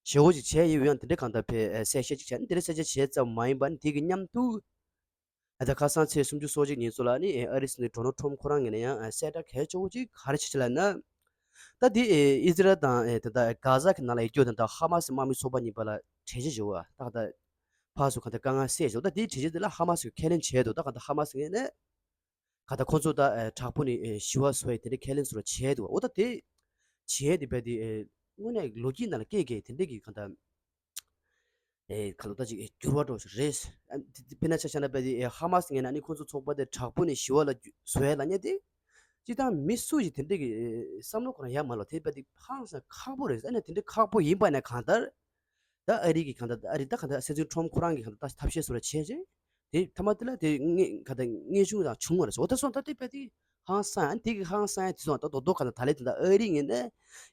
ཞེ་པོ་ཅིག་བྱས་ཡོད་ཡང་དེ་འདྲ་གང་ལྟར་དཔེ་ཨེ་གསལ་བཤད་ཅིག་བྱས་ནས་དེ་འདྲ་གསལ་བཤད་བྱས་ཙམ་མ་ཡིན་པ་ནི་དེ་གི་མཉམ་དུ། ཨ་ད་ཁ་སང་ཚེས་སུམ་ཅུ་སོ་གཅིག་ཉིན་ཚོ་ལ་ནི་ཨ་རིའི་སྲིད་འཛིན་ཌོ་ནལ་ཊམ་ཁོ་རང་ངོས་ནས་ཡང་གསལ་བསྒྲགས་གལ་ཆེ་བོ་ཅིག་ག་རེ་བྱས་ལབ་ན། ད་དེ་ཨི་ཟི་རལ་དང་ད་ལྟ་གྷ་ཟ་གི་ནང་ལ་ཡོད་རྒྱུ་དང་ད་ཧ་མ་སི་དམག་མི་ཚོགས་པ་གཉིས་བར་ལ་གྲོས་ཆོད་བྱུང་བ་ད་ད་ཕར་ཚུར་གང་ལྟར་དཀའ་ངལ་སེལ་བྱུང་། ད་དེའི་གྲོས་ཆོད་དེ་ལ་ཧ་མ་སི་གིས་ཁས་ལེན་བྱས་འདུག་ད་གང་ལྟར་ཧ་མ་སི་ངོས་ནས་གང་ལྟར་ཁོ་ཚོ་ད་དྲག་པོ་ནས་ཞི་བ་བཟོ་ཡ་དེ་འདྲ་ཁས་ལེན་བཟོ་འདྲ་བྱས་འདུག་འོ་ད་དེ་བྱས་དེ་བས་དེ་དངོས་གནས་ལོ་རྒྱུས་ནང་ལ་སྐད་སྐད་དེ་འདྲ་གི་གང་ལྟར། ཨེ་ཁ་ལོ་ད་ཅིག་ཨེ་འགྱུར་བ་འགྲོ་ཞིག་རེད། ཨ་དེ་དེ་དཔེར་ན་ཆ་བཞག་ན་དཔེ་དེ་ཨེ་ཧ་མ་སི་ངོས་ནས་ཨ་ནི་ཁོ་ཚོ་ཚོགས་པ་དེ་དྲག་པོ་ནས་ཞི་བ་ལ་བཟོ་ཡ་ལབ་མཁན་དེ། སྤྱིར་བཏང་མི་སུ་ཞིག་དེ་འདྲ་གི་ཨེ་བསམ་བློ་ཁོ་རང་ཡ་མ་ལོ་དེ་དཔེ་དེ་ཧང་སང་ཁག་པོ་རེད། ཨ་ནི་དེ་འདྲ་ཁག་པོ་ཡིན་པ་ནས་གང་ལྟར། ད་ཨ་རི་གི་གང་ལྟར་ཨ་རི་ད་གང་ལྟར་སྲིད་འཛིན་ཊམ་ཁོ་རང་གི་གང་ལྟར་ད་ཐབས་ཤེས་བཟོ་འདྲ་བྱས་རྗེས། དེ་མཐའ་མ་དེ་ལ་དེ་དངོས་གང་ལྟར་དངོས་བྱུང་དང་བྱུང་བ་རེད། འོ་ད་སོང་ད་དེ་དཔེ་དེ་ཧང་སང་ཨ་ནི་དེ་གི་ཧང་སང་ཡ་དེ་སོང་ད་རྡོག་རྡོག་གང་ལྟར་ད་ལས་དེ་འདྲ་ཨ་རི་ངོས་ནས་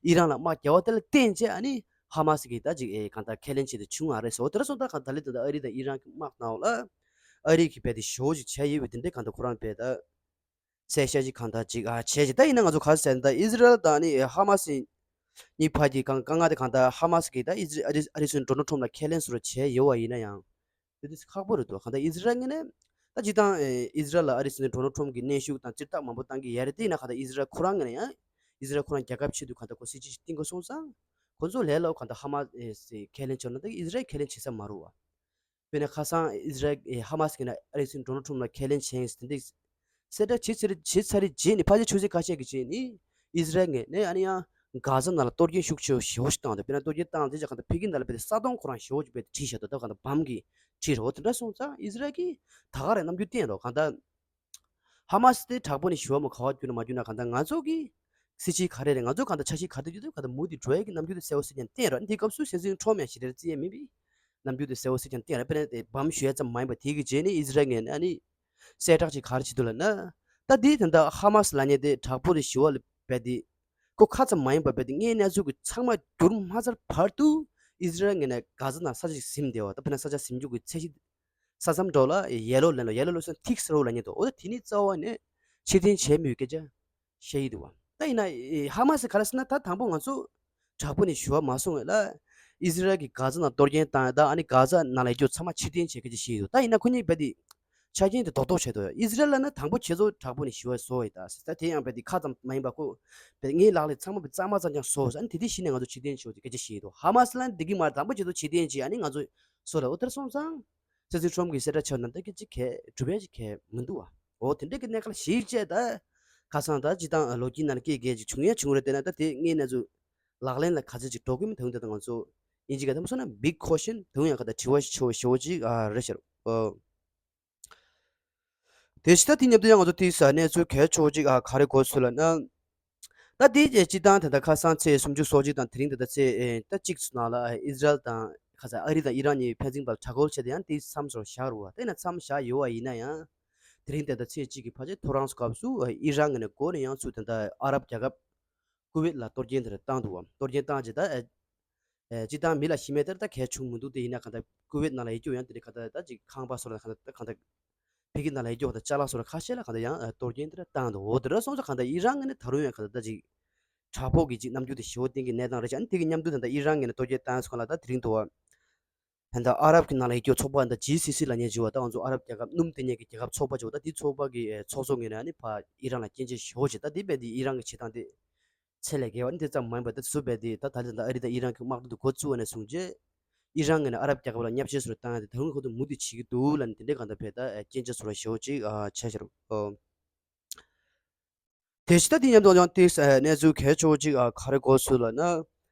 ཨི་རན་ལ་དམག་རྒྱག་པ་དེ་ལ་བརྟེན་བྱས་ཨ་ནི་ཧ་མ་སི་གི་ད་ཅིག་ཨེ་གང་ལྟར་ཁས་ལེན་བྱེད་དུ་བྱུང་བ་རེད་ཟེར། འོ་དེ་ལ་སོང་ད་གང་ལྟར་ད་ལས་དེ་འདྲ་ཨ་རི་དང་ཨི་རན་གི་དམག་ནང་ལ་ཨ་རི་གི་དཔེ་དེ་ཞེ་པོ་ཅིག་བྱས་ཡོད་པའི་དེ་འདྲའི་གང་ལྟར་ཁོ་རང་དཔེ་ད་གསལ་བཤད་ཅིག་གང་ལྟར་ཅིག་ཨ་བྱས་ཅིག་ད་ཡིན་ན་ང་ཚོ་ག་རེ་ཟེར་ན་ད་ཨི་ཟི་རལ་དང་ནི་ཧ་མ་སི་གཉིས་བར་གྱི་གང་དཀའ་ངལ་དེ་གང་ལྟར་ཧ་མ་སི་གིས་ད་ཨི་ཟི་ཨ་རི་ཨ་རི་སྲིད་འཛིན་ཌོ་ནལ་ཊམ་ལ་ཁས་ལེན་བཟོ་འདྲ་བྱས་ཡོད་པ་ཡིན་ན་ཡང་། དེ་དུས་ཁག་པོ་རེད་འདུག་གང་ལྟར་ཨི་ཟི་རལ་ངོས་ནས་ད་སྤྱིར་བཏང་ཨེ་ཨི་ཟི་རལ་ལ་ཨ་རི་སྲིད་འཛིན་ཌོ་ནལ་ཊམ་གྱི་གནོན་ཤུགས་དང་སྤྱིར་བཏང་མང་པོ་བཏང་གི་ཡོད་རེད། དེ་ཡིན་ན་གང་ལྟར་ཨི་ཟི་རལ་ཁོ་རང་ངོས་ནས་ཡང་ཨི་ཟི་རལ་ཁོ་རང་རྒྱལ་ཁབ་ཆེད་དུ་གང་ལྟར་ཁོ་སྲིད་ཇུས་ཤིག་བཏིང་དགོས་སོང་ཙང་། ཁོ་ཚོ་ལས་སླ་པོ་གང་ལྟར་ཧ་མ་སི་ཁས་ལེན་བྱས་ན་ད་ཨི་ཟི་རལ་ཁས་ལེན་བྱེད་ས་མ་རེད་པ། དཔེར་ན་ཁ་སང་ཨི་ཟི་རལ་ཧ་མ་སི་ངོས་ནས་ཨ་རི་སྲིད་འཛིན་ཌོ་ནལ་ཊམ་ལ་ཁས་ལེན་བྱས་ཡིན་ཟེར་དེ་འདྲ་གསལ་བསྒྲགས་བྱས་ཚར་བྱས་ཚར་རྗེས་ནས་ཕལ་ཆེར་ཆུ་ཚོད་ཁ་ཤས་ཀྱི་རྗེས་ནས་ཨི་ཟི་རལ་ངོས་ནས་ཨ་ནི་ཡང་གྷ་ཟ་ནང་ལ་གཏོར་སྐྱོན་ཤུགས་ཆེ་ཞེ་པོ་ཞིག་བཏང་འདུག་དཔེར་ན་གཏོར་སྐྱོན་བཏང་དེ་ཅག་གང་ལྟར་ཕ་གི་ནང་ལ་དཔེ་དེ་ས་དོང་ཁོ་རང་ཞེ་པོ་ཅིག་དཔེ་དེ་བྲིས་བཞག་འདུག་ད་གང་ལྟར་བམ་གྱིས་བྲིས་རོགས་དེ་འདྲ་སོང་ཙང་ཨི་ཟི་རལ་གྱིས་ད་ག་རེ་རྣམ་འགྱུར་བསྟན་རོགས་གང་ལྟར། ཧ་མ་སི་དེ་དྲག་པོ་ནས་ཞི་བ་མོ་ག་པར་བསྒྱུར་ན་མ་བསྒྱུར་ན་གང་ལྟར་ང་ཚོ་གི་སྲིད་ཇུས་ག་རེ་རེད། ང་ཚོ་གང་ལྟར་འཆར་གཞི་ག་རེ་བརྒྱུད་དེ་གང་ལྟར་མུ་མཐུད་འགྲོ་ཡ་གི་རྣམ་འགྱུར་དེ་གསལ་པོ་གསལ་རྐྱང་བསྟན་རོགས། དེའི་སྐབས་སུ་སྲིད་འཛིན་ཊམ་ཡང་ཞེ་དྲག་རྩི་ཡ་མེད་པའི་རྣམ་འགྱུར་དེ་གསལ་པོ་གསལ་རྐྱང་བསྟན་རོགས། དཔེར་ན་དེ་བམ་ཞུ་ཡ་ཙམ་མ་ཡིན་པ་དེ་གི་རྗེས་ནས་ཨི་ཟི་རལ་ངོས་ནས་ཨ་ནི་གསལ་བསྒྲགས་ཅིག་ག་རེ་བྱེད་འདུག་ལབ་ན། ད་དེ་ད་ལྟ་ཧ་མ་སི་ལབ་མཁན་དེ་དྲག་པོ་རེད་ཞི་བ་ལ་བས་དེ་ཁོ་ཁ་ཙམ་མ་ཡིན་པ་བས་དེ་དངོས་གནས་ཚུལ་གྱི་ཚང་མ་བསྒྱུར་མ་ཚར་བར་དུ་ཨི་ཟི་རལ་ངོས་ནས་གྷ་ཟ་ནང་ས་ཆ་ཞིག་ཟིན་བསྡད་པ། ད་དཔེར་ན་ས་ཆ་ཟིན་རྒྱུ་གི་ཚད་གཞི་ས་མཚམས་འགྲོ་ལ་ཡེ་ལོ་ལེན་ལོ་ཡེ་ལོ་ལོ་སོང་ཐིག་སེ་རོ་ལ་ཉེ་དོ། འོ་ད་དེ་ནི་རྩ་བ་ནས་ཕྱིར་འཐེན་བྱས་མེད་པའི་སྐད་ཆ་བཤད་ཡི་འདུག་བ། ད་ཡིན་ན་ཧ་མ་སི་ག་རེ་ཟེར་ན་ད་དང་པོ་ང་ཚོ་དྲག་པོ་ནས་ཞུ་བ་མ་སོང་བས་ལ། ཨི་ཟི་རལ་གྱིས་གྷ་ཛ་ནང་གཏོར་སྐྱོན་བཏང་ཡ་ད་ཨ་ནི་གྷ་ཛ་ནང་ལ་ཡོད་རྒྱུ་ཚང་མ་ཕྱིར་འཐེན་བྱས་སྐད་ཆ་བཤད་ཡི་འདུག་ད་ཡིན་ན་ཁོ་གཉིས་རྦད་དེ་ཆ་རྐྱེན་དེ་རྡོག་རྡོག་བྱས་འདུག་ཨི་ཟི་རལ་ལ་ན་དང་པོ་ཁྱེད་ཚོ་དྲག་པོ་ནས་ཞུ་བ་བཟོ་བ་ཡིན་ད་ཟེར། ད་དེ་ཡང་རྦད་དེ་ཁ་ཙམ་མ་ཡིན་པ་ཁོ་རྦད་ངའི་ལག་ལེན་ཚང་མ་རྦད་གཙང་མ་གཙང་རྐྱང་བཟོ་ཟེར། ཨ་ནི་དེ་དེ་གཞི་ནས་ང་ཚོ་ཕྱིར་འཐེན་བྱས་ཡོད་ཟེར་སྐད་ཆ་བཤད་ཡི་འདུག་ཧ་མ་སི་ལ་ན་འདི་གི་མ་རེད། དང་པོ་ཁྱེད་ཚོ་ཕྱིར་འཐེན་བྱས་ཨ་ནི་ང་ཚོ་བཟོ་ལ། འོ་དེར་སོང་ཙང་། སྲིད་འཛིན་ཊམ་གྱིས་གསལ་བསྒྲགས་བྱས་ན་ད་སྐད་ཆ་གས་སྒྲུབ་ཡ་ཅིག་གས་མི་འདུག་བ། འོ་དེ་འདྲའི་གི་གནས་སྐབས་ཤིག་བྱས་ད། ཁ་སང་ད་སྤྱིར་བཏང་ལོ་རྒྱུས་ནང་ལ་སྐད་སྐད་ཅིག་བྱུང་ཡ་བྱུང་རེད། དེ་ན་ད་དེ་དངོས་གནས་ཚུལ་ལག་ལེན་ལ་ག་ཚོད་ཅིག་འགྲོ་གི་མི་འདུག་ད་ང་ཚོ་ཨིན་ཇི་སྐད་ཐོག་མ་སོང་ན་big question དེ་ཡང་ག་ད་དྲི་བ་ཞིག་ཆེ་བ་ཞེ་པོ་ཅིག་ཨ་རེད་ཤག་འོ། དེ་ཕྱི་ད་དེ་མཉམ་དུ་ཡང་ང་ཚོ་དེ་ས་གནས་ཚུལ་གལ་ཆེ་བོ་ཅིག་ཨ་ག་རེ་གོ་ཚུལ་ལ་ན། ད་དེ་རྗེས་སྤྱིར་བཏང་ད་ལྟ་ཁ་སང་ཚེས་སུམ་ཅུ་སོ་གཅིག་དང་དེ་རིང་ད་ལྟ་ཚེས་ཨེ་ད་གཅིག་ནང་ལ་ཨེ་ཨི་ཟི་རལ་དང་ཁ་སང་ཨ་རི་དང་ཨི་རན་གཉིས་ཕན་ཚུན་བར་དྲག་རྒོལ་བྱས་ཏེ་ཡང་དེ་མཚམས་སུ་བཞག་རུ་བ། དེ་ན་མཚམས་བཞག་ཡོད་བ་ཡིན་ན་ཡང་དེ་རིང་ད་ལྟ་ཚེས་གཅིག་གི་ཕལ་ཆེར་ཐོ་རངས་སྐབས་སུ་ཨེ་ཨི་རན་ངོས་ནས་འགོ་ནས་ཡང་ཚུར་ད་ལྟ་ཨ་རབ་རྒྱལ་ཁབ་ཀུ་ཝེད་ལ་གཏོར་སྐྱོན་དེ་འདྲ་བཏང་འདུག་བ། གཏོར་སྐྱོན་བཏང་རྗེས་ད་ཨེ་ཨེ་སྤྱིར་བཏང་མི་ལ་ཤི་རྨས་དེར་ད་གལ་བྱུང་མི་འདུག་དེ་ཡིན་ན་ག་ད་ཀུ་ཝེད་ནང་ལ་ཡོད་རྒྱུ་ཡང་དེ་འདྲ་ག་ད་ད་ཅིག་ཁང་པ་སོགས་ལ་ག་ད་ག་ད། ཕ་གི་ནང་ལ་ཡོད་ཀྱོག་དང་ཅ་ལག་སོགས་ལ་ཁ་ཤས་ལ་གང་ལྟར་ཡང་གཏོར་སྐྱོན་དེ་འདྲ་བཏང་འདུག་འོ་དེ་འདྲ་སོང་ཙང་གང་ལྟར་ཨི་རན་ངོས་ནས་ད་རུང་ཡང་གང་ལྟར་ད་ཅིག་དྲག་པོ་གི་ཅིག་རྣམ་འགྱུར་དེ་ཞེ་པོ་བསྟན་གྱི་གནས་སྟངས་རེད་ཅིག་ཨ་ནི་དེ་གི་མཉམ་དུ་ད་ལྟ་ཨི་རན་ངོས་ནས་གཏོར་སྐྱོན་བཏང་སོང་ལ་ད་དེ་རིང་དུ་བ། ད་ལྟ་ཨ་རབ་ཀྱི་ནང་ལ་ཡོད་ཀྱོག་ཚོགས་པ་ད་ཇི་སི་སི་ལབ་མཁན་ཅིག་བ། ད་ང་ཚོ་ཨ་རབ་རྒྱལ་ཁབ་སྣུམ་སྟེར་མཁན་གྱི་རྒྱལ་ཁབ་ཚོགས་པ་ཅིག་བ། ད་དེའི་ཚོགས་པ་གི་ཚོགས་གཙོ་ངོས་ནས་ཨ་ནི་ཕ་ཨི་རན་ལ་སྐྱོན་བརྗོད་ཞེ་པོ་བྱས། ད་དེ་བས་དེ་ཨི་རན་གྱི་བྱེད་སྟངས་དེ། ཚད་ལས་བརྒལ་བ་ནི་དེ་ཙམ་མ་ཡིན་པར་ད་སུ་བས་དེ་ད་ད་ལྟ་ད་ཨ་རི་དང་ཨི་རན་གྱི་དམག་འཁྲུག་དེ་འགོ་བཙུགས་པ་ནས་བཟུང་རྗེས། ཨི་རན་ངོས་ནས་ཨ་རབ་རྒྱལ་ཁབ་ལ་བརྙས་བཅོས་སོགས་བཏང་ཡ་དེ་ད་རུང་ཁོ་ཚོ་མུ་མཐུད་བྱེད་ཀྱི་འདུག་ལབ་ནས་དེ་འདྲའི་གང་ལྟར་བས་ད་སྐྱོན་ཆ་སོགས་ལ་ཞེ་པོ་ཅིག་ཨ་ཆ་ཤར། ཨོ། དེ་ཕྱི་ད་དེ་མཉམ་དུ་ཡང་དེ་གནས་ཚུལ་གལ་ཆེ་བོ་ཅིག་ཨ་ག་རེ་གོ་སོང་ལབ་ན།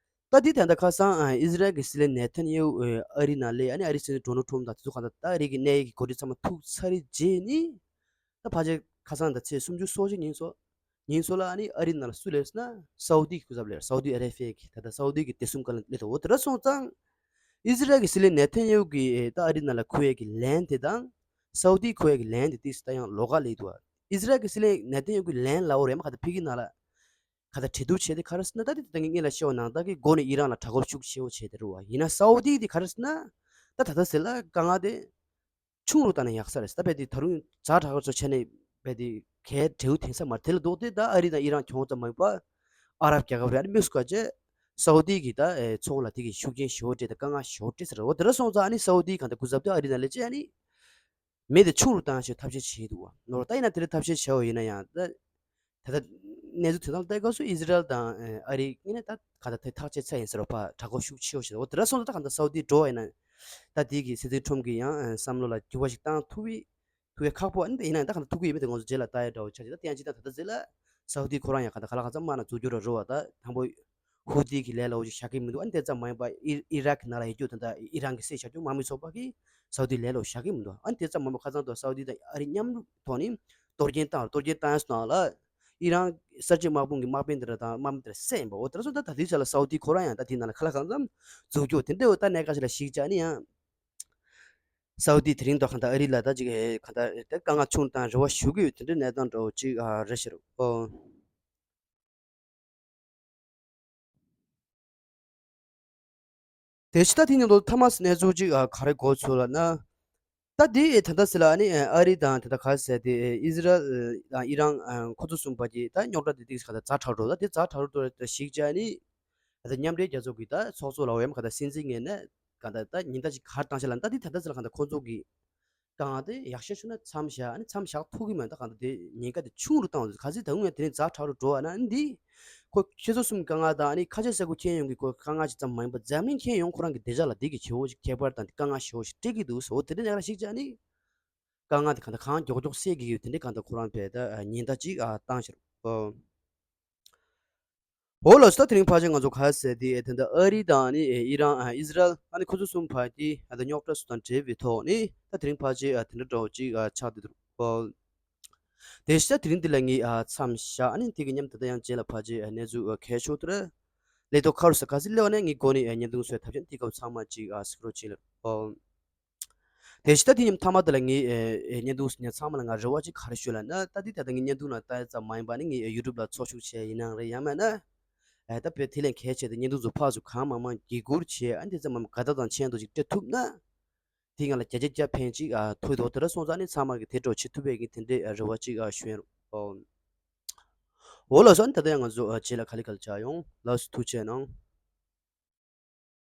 ད་འདི་ད་ལྟ་ཁ་སང་ཨ་ཨི་ཟི་རལ་གྱི་སྲིད་བློན་ནེ་ཐན་ཡ་ཧུ་ཨ་རི་ནང་སླེབས། ཨ་ནི་ཨ་རི་སྲིད་འཛིན་ཌོ་ནལ་ཊམ་དང་དེ་ཚོ་གང་ལྟར་ད་ཨ་རི་གི་གནད་ཡོད་ཀྱི་འགོ་ཁྲིད་ཚང་མ་ཐུག་ཚར་རྗེས་ནི། ད་ཕལ་ཆེར་ཁ་སང་དང་ཚེས་སུམ་ཅུ་སོ་གཅིག་ཉིན་སོ། ཉིན་སོ་ལ་ཨ་ནི་ཨ་རི་ནང་ལ་སུ་སླེབས་ཟེར་ན། སའུ་ཏི་གི་སྐུ་ཚབ་སླེབས། སའུ་ཏི་ཨ་རེ་བྷི་ཡ་གི་ད་ལྟ་སའུ་ཏི་གི་བདེ་སྲུང་བཀའ་བློན་སླེབས་འདུག་འོ་དེ་འདྲ་སོང་ཙང་། ཨི་ཟི་རལ་གྱི་སྲིད་བློན་ནེ་ཐན་ཡ་ཧུ་གིས་ད་ཨ་རི་ནང་ལ་འཁོད་ཡས་ཀྱི་ལན་དེ་དང་། སའུ་ཏི་འཁོད་ཡས་ཀྱི་ལན་དེ་ཏོག་ཙམ་ད་ཡང་ལོགས་ཀ་སླེབས་འདུག་ཨི་ཟི་རལ་གྱི་སྲིད་བློན་ནེ་ཐན་ཡ་ཧུ་གི་ལན་ལབ་དགོས་རེད། མ་ག་ད་ཕ་གི་ནང་ལ་ག་ད་གྲོས་བསྡུར་བྱས་ཏེ་ག་རེ་ཟེར་ན། ད་དེ་ད་ངས་ལ་བཤད་པ་ནང་ལྟར་གྱི་སྒོ་ནས་ཨི་རན་ལ་དྲག་རྒོལ་ཤུགས་ཆེ་བོ་བྱས་ཏེ་རེད་བ། ཡིན་ན་སའུ་ཏི་དེ་ག་རེ་ཟེར་ན། ད་ད་ལྟ་ཟེར་ལ་དཀའ་ངལ་དེ་ཆུང་རུ་བཏང་ན་ཡག་ས་རེད། ད་རྦད་དེ་ད་རུང་ཛ་དྲག་པོ་ཚོ་བྱས་ནས་རྦད་དེ་གའི་འབྲས་བུ་ཐོན་ས་མ་རེད། དེ་ལ་ལྡོག་སྟེ་ད་ཨ་རི་དང་ཨི་རན་གྱོང་ཙམ་མ་ཡིན་པ། ཨ་རབ་རྒྱལ་ཁབ་རེད། ཨ་ནི་དམིགས་སུ་བཀར་བྱས་སའུ་ཏི་གི་ད་ཨེ་ཚོང་ལ་དེ་གི་ཤུགས་རྐྱེན་ཞེ་པོ་སྤྲད་དེ་དཀའ་ངལ་ཞེ་པོ་སྤྲད་ས་རེད། འོ་དེ་འདྲ་སོང་ཙང་ཨ་ནི་སའུ་ཏི་གང་ལྟར་སྐུ་ཚབ་དེ་ཨ་རི་ནང་སླེབས་བྱས་ཨ་ནི་མི་དེ་ཆུང་རུ་བཏང་ཆེད་ཐབས་ཤེས་བྱས་འདུག་བ། ནོར་ད་ཡིན་ན་དེ་འདྲ་ཐབས་ཤེས་བྱས་པ་ཡིན་ན་ཡང་ད། ད་ལྟ་གནས་ཚུལ་དོན་དག་ལྟ་སྐབས་སུ་ཨི་ཟི་རལ་དང་ཨ་རི་གཉིས་ནས་ད་ག་ད་དེ་ཐག་བཅད་ཚར་ཡིན་ཟེར་བ། ཕར་དྲག་རྒོལ་ཤུགས་ཆེ་བོ་བྱས། འོ་དེ་འདྲ་སོང་ཙང་ད་གང་ལྟར་སའུ་ཏི་འགྲོ་བ་ཡིན་ན། ད་དེ་གི་སྲིད་འཛིན་ཁྲོམ་གྱི་ཡང་བསམ་བློ་ལ་འགྱུར་བ་ཞིག་བཏང་ཐུབ་པའི་ཐུབ་ཡས་ཁག་པོ། ཨ་ནི་ཡིན་ན་ཡང་ད་གང་ལྟར་ཐུབ་ཀྱི་ཡོད་མེད་དེ་ང་ཚོ་རྗེས་ལ་ལྟ་ཡ་འདྲ་བོ་ཆགས་ཀྱི། ད་དེ་ཡང་ཅི་ད་ད་ལྟ་ཟེར་ལ་སའུ་ཏི་ཁོ་རང་ཡང་ག་ད་ག་ལ་གང་འཚམ་དམག་ནང་འཛུལ་རྒྱུ་ར་རུ་བ། ད་དང་པོ་ཧུ་ཏི་གི་ལས་སླ་བོ་ཞིག་བཞག་གི་མི་འདུག་ཨ་ནི་དེ་ཙམ་མ་ཡིན་པ་ཨི་ཨི་རག་གི་ནང་ལ་ཡོད་རྒྱུ་དེ་འདྲ་ཨི་རན་གི་སྲིད་བཞག་རྒྱུ་དམག་མི་ཚོགས་པ་གིས་སའུ་ཏི་ལས་སླ་བོ་བཞག་གི་མི་འདུག་ཨ་ནི་དེ་ཙམ་མ་ཡིན་པ་ཁ་སང་དུ་སའུ་ཏི་དང་ཨ་རི་མཉམ་རུབ་ཐོག་ནས་གཏོར་སྐྱོན་བཏང་ར། གཏོར་སྐྱོན་བཏང་ཡ་སོང་ལ་ཨི་རན་གསར་བརྗེ་དམག་དཔུང་གི་དམག་དཔོན་དེ་འདྲ་དང་དམག་མི་དེ་འདྲ་བསད་ཡིན་པ། འོ་དེ་འདྲ་སོང་ཙང་ད་དེའི་ཆ་ལ་སའུ་ཏི་ཁོ་རང་ཡང་ད་དེའི་ནང་ལ་ག་ལ་གང་འཚམ་འཛུལ་རྒྱུ་དེ་འདྲ། འོ་ད་གནད་འགག་ཞིག་ལ་གཞིགས་བྱས་ནས་ཡང་སའུ་ཏི་དེ་རིང་ཐོག་གང་ལྟར་ཨ་རི་ལ་ད་ཅིག་ཨེ་གང་ལྟར་ད་དཀའ་ངལ་ཆུང་རུ་བཏང་རེ་བ་ཞུ་གི་ཡོད། དེ་འདྲའི་གནས་སྟངས་འདྲ་བོ་ཅིག་ཨ་རེད་ཤག་རོ། ཨོ། དེ་ཕྱི་ད་དེ་ནས་ལོ་ཐ་མ་གནས་ཚུལ་ཅིག་ཨ་ག་རེ་གོ་ཚུལ་ལབ་ན། ད་དེ་ད་ལྟ་ཟེར་ལ་ཨ་ནི་ཨ་རི་དང་དེ་ད་ག་ཟེར་དེ་ཨི་ཟི་རལ་དང་ཨི་རན་ཁོ་ཚོ་གསུམ་བར་གྱི་ད་རྙོག་དྲ་དེ་ཏིག་ཙམ་ག་ད་ཛ་དྲག་འགྲོ། ད་དེ་ཛ་དྲག་འགྲོ་ད་ཞིག་ཅིག་ཨ་ནི་ད་མཉམ་འབྲེལ་རྒྱལ་ཚོགས་ཀྱི་ད་ཚོགས་གཙོ་ལ་འོ་ཡ་མ་ག་ད་སྲིད་འཛིན་ངོས་ནས་ག་ད་ད་ཉེན་བརྡ་ཅིག་ག་རེ་བཏང་ཤག་ལབ་ན། ད་དེ་ད་ལྟ་ཟེར་ལ་ག་ད་ཁོ་ཚོ་གི་དཀའ་ངལ་དེ་ཡག་ཤོས་བྱུང་ན་མཚམས་བཞག་ཨ་ནི་མཚམས་བཞག་ཐུབ་ཀྱི་མེད། ད་གང་ལྟར་དེ་ཉེན་ཁ་དེ་ཆུང་རུ་བཏང་བ། གལ་སྲིད་ད་དུང་ཡང་དེ་རིང་ཛ་དྲག་རུ་འགྲོ་བ་ན་འདི་ཁོ་ཁྱེད་ཚོ་གསུམ་དཀའ་ངལ་དང་ཨ་ནི་ཁ་ཆེ་ས་ཁུལ་ཁྱེད་ཡོང་གི་ཁོ་དཀའ་ངལ་ཅིག་ཙམ་མ་ཡིན་པར་འཛམ་གླིང་ཁྱེད་ཡོང་ཁོ་རང་གི་བདེ་འཇགས་ལ་དེ་གི་ཆེ་བོ་ཞིག་ཁྱད་པར་དང་དཀའ་ངལ་ཞེ་བོ་ཞིག་སྤྲད་ཀྱི་འདུག་ཟེར། འོ་དེ་འདྲ་ཉག་ར་ཞིག་ཅིག་ཨ་ནི་དཀའ་ངལ་དེ་གང་ལྟར་གང་མགྱོགས་མགྱོགས་སེལ་གྱི་ཡོད། དེ་འདྲའི་གང་ལྟར་ཁོ་རང་བས་ད་ཉེན་བརྡ་ཅིག་ཨ་བཏང་ཤག་རོ། འོ་ལགས་སོ། ད་དེ་རིང་ཕལ་ཆེར་ང་ཚོ་ག་རེ་ཟེར་དེ་ད་ལྟ་ཨ་རི་དང་ནི་ཨི་རན་ཨི་ཟི་རལ་ཨ་ནི་ཁོ་ཚོ་གསུམ་བར་གྱི་ཨ་ད་རྙོག་དྲ་སོགས་དང་འབྲེལ་བའི་ཐོག་ནས་ད་དེ་རིང་ཕལ་ཆེར་ཨ་དེ་འདྲ་འདྲ་བོ་ཅིག་ཨ་ཆགས་བསྡད་འདུག་དེ་བཞིན་ད་དེ་རིང་འདི་ལ་ངས་ཨ་མཚམས་བཞག་ཨ་ནི་དེ་གི་མཉམ་ད་ལྟ་ཡང་རྗེས་ལ་ཕལ་ཆེར་ཨ་གནས་ཚུལ་ཨ་གལ་ཆེ་ཤོས་དེ་རེད། ལས་ཐོག་ཁ་རུ་ས་ག་ཚོད་སླེབས་པ་ནས་ངས་འགོ་ནས་ཨ་བརྙན་ཐུང་བཟོས་ཐབས་ཆེན་དེ་སྐབས་ཚང་མ་ཅིག་ཨ་གཟིགས་རོགས་བྱེད་ལ། དེ་བཞིན་ད་དེ་མཉམ་མཐའ་མ་དེ་ལ་ངས་ཨེ་ཨེ་བརྙན་ཐུང་ཉན་ཚང་མ་ལ་ང་རེ་བ་ཅིག་ག་རེ་ཞུ་ལབ་ན། ད་དེ་ད་ལྟ་ངས་བརྙན་ཐུང་ལ་ལྟ་ཡ་ཙམ་མ་ཡིན་པ་ནི་ངས་ཡུ་ཊུབ་ལ་ཚོགས་ཞུགས་བྱས་ཡིན་ནའང་རེད། ཡང་མིན་ན་ཨེ་ད་དཔེ་དེ་ལས་གལ་ཆེ་དེ་བརྙན་ཐུང་ཚོ་ཕར་ཚུར་གང་མང་མང་བརྒྱུད་བསྐུར་བྱས་ཨ་ནི་དེ་ཙམ་མམ་དགའ་རྟགས་དང་མཆན་དུ་ཅིག་སྤྲད་ཐུབ་ན། དེ་ང་ལ་བརྒྱ་ཆ་བརྒྱ་ཕན་ཅིག་ཨ་ཐོགས་འདུག་དེ་འདྲ་སོང་ཙང་ནི་ཚང་མ་གི་དེ་འདྲ་བྱེད་ཐུབ་པའི་གི་དེ་འདྲའི་རེ་བ་ཅིག་ཨ་ཞུ་ཡིན་རོ། འོ་ལགས་སོ། ཨ་ནི་ད་ལྟ་ཡང་ང་ཚོ་ཨ་རྗེས་ལ་ག་ལེ་ག་ལེ་བྱ་ཡོང་། ལགས་སོ། ཐུགས་རྗེ་གནང་།